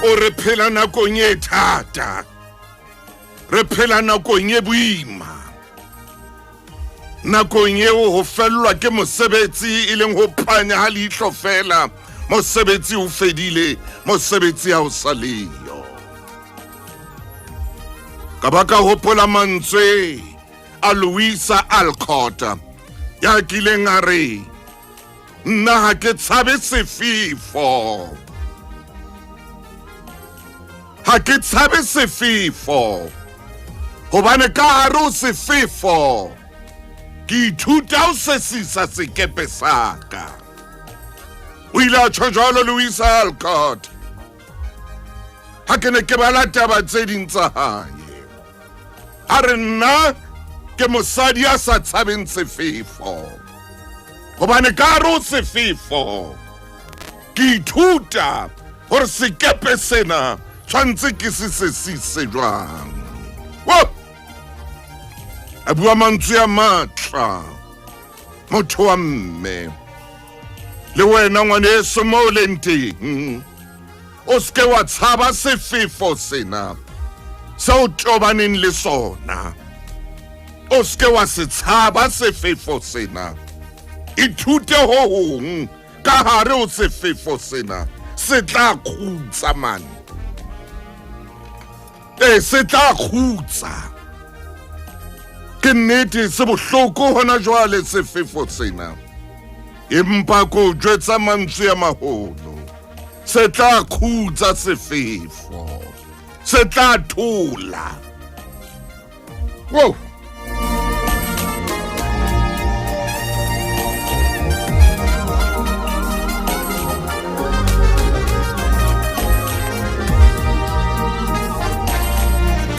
O re phela nakong e thata, re phela nakong e boima, nakong eo ho fellwa ke mosebetsi e leng ho phanya ha leihlo fela, mosebetsi o fedile, mosebetsi ha o sa leyo. Ka ba ka hopola mantswe a Louisa Alcott ya kileng a re, nna ha ke tshabe sefefo, ha ke tshabe sefefo, hobane ka hare ho sefefo ke ithuta ho sesisa sekepe sa ka. O ile a tjho jwalo Louisa Alcott ha ke ne ke bala taba tse ding tsa hae. A re nna ke mosadi ya sa tshabeng sefefo, hobane ka hare ho sefefo ke ithuta hore sekepe sena tshwanetse ke se sesise jwang. Wo! A bua mantswe a matla motho wa mme. Le wena ngwaneso mo o leng teng, o se ke wa tshaba sefefo sena se o tobaneng le sona. O se ke wa se tshaba sefefo sena. Ithute ho hong ka hare ho sefefo sena, se tla khutsa man. Ee, se tla khutsa. Ke nnete se bohloko hona jwale sefefo sena, empa ko jwetsa mantswe a maholo, se tla khutsa sefefo, se tla thola. Wow.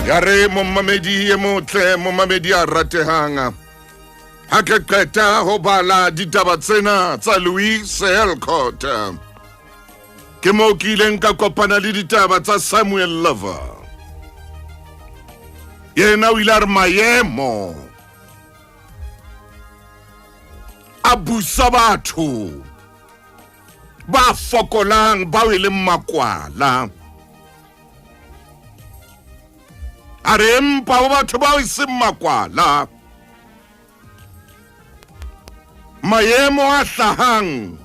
Ya re momamedi e motle, momamedi a ratehang, ha ke qeta ho bala ditaba tsena tsa Louise Helcourt, ke moo ke ileng ka kopana le ditaba tsa Samuel Lover. Yena o ile a re maemo a busa batho ba fokolang bao e leng makwala. A re empa ho batho bao e seng makwala, maemo a hlahang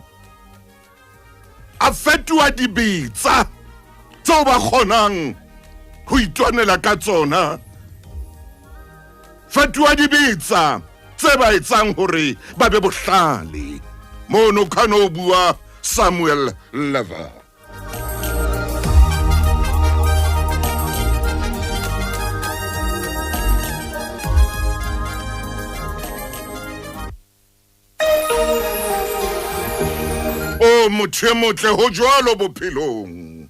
a fetoha dibetsa tseo ba kgonang ho itwanela ka tsona, fetoha dibetsa tse ba etsang hore ba be bohlale. Mono khano o bua Samuel Lever. O motho e motle, ho jwalo bophelong.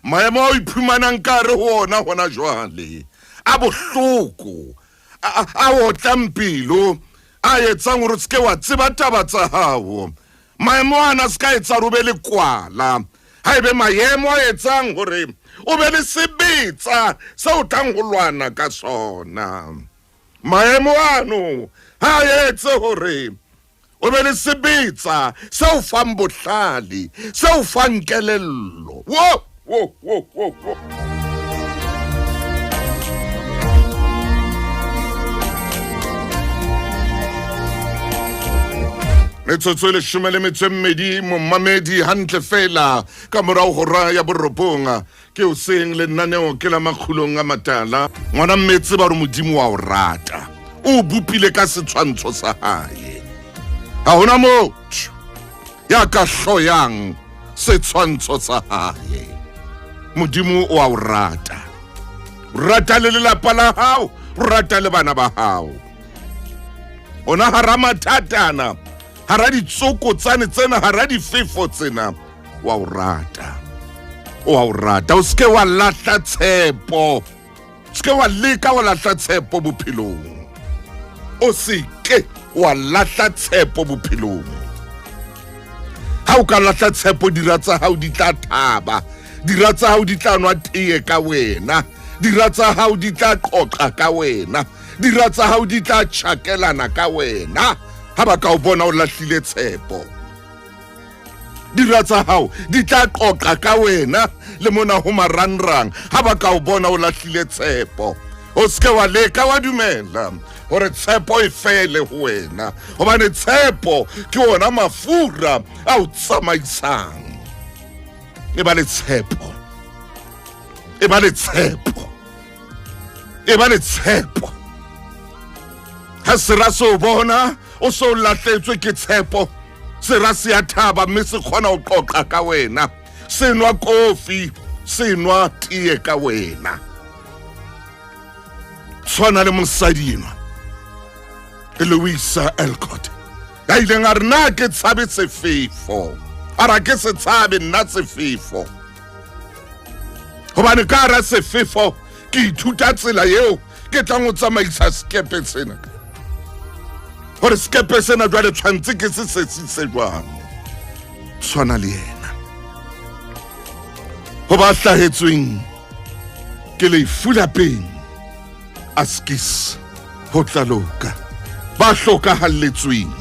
Maemo a o iphumanang ka hare ho ona hona jwale a bohloko, a otlang pelo, a etsang hore o se ke wa tseba taba tsa hao. Maemo ana a se ka etsa hore o be le kwala. Ha ebe maemo a etsang hore o be le sebetsa seo o tlang ho lwana ka sona. Maemo ano ha a etse hore o be le sebetsa se o fang bohlale, se o fang kelello. Wo, wo, wo, wo, wo. Metsotso e leshome le metso e mmedi, momamedi, hantle fela ka morao hora ya borobong. Ke hoseng lenaneo ke la Makgulong a Matala. Ngwana mme tseba gore Modimo wa o rata, o o bopile ka setshwantsho sa hae. Ha hona motho ya ka hloyang setshwantsho sa hae. Modimo o a o rata, o rata le lelapa la hao, o rata le bana ba hao. Ona hara mathatana, hara ditsokotsane tsena, hara difefo tsena, wa o rata, o a o rata. O seke wa lahla tshepo, o seke wa leka wa lahla tshepo bophelong, o seke wa lahla tshepo bophelong. Ha o ka lahla tshepo, dira tsa hao di tla thaba, dira tsa hao di tla nwa teye ka wena, dira tsa hao di tla qoqa ka wena, dira tsa hao di tla tjhakelana ka wena ha ba ka o bona o lahlile tshepo. Dira tsa hao di tla qoqa ka wena le mona ho marangrang ha ba ka o bona o lahlile tshepo. O se ke wa leka wa dumela gore tshepo e fele ho wena, gobane tshepo ke ona mafura a o tsamaisang. E ba le tshepo, e ba le tshepo, e ba le tshepo. Ha sera se o bona o se o lahletswe ke tshepo, sera se a thaba mme se kgona ho qoqa ka wena, se nwa kofi, se nwa tee ka wena. Tshwana le mosadi enwa Louisa Elcott ya ileng a re, na ke tshabe sefefo, a ra ke se tshabe nna sefefo, gobane ka hara sefefo ke ithuta tsela eo ke tlang ho tsamaisa sekepe sena, gore sekepe sena jwale tshwanetse ke se sesise jwang. Tshwana le yena. Ho ba hlahetsweng ke lefu lapeng, askis, ho tla loka. Ba hlokahalletsweng,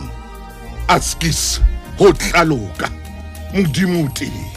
askis, ho tla loka. Modimo o teng.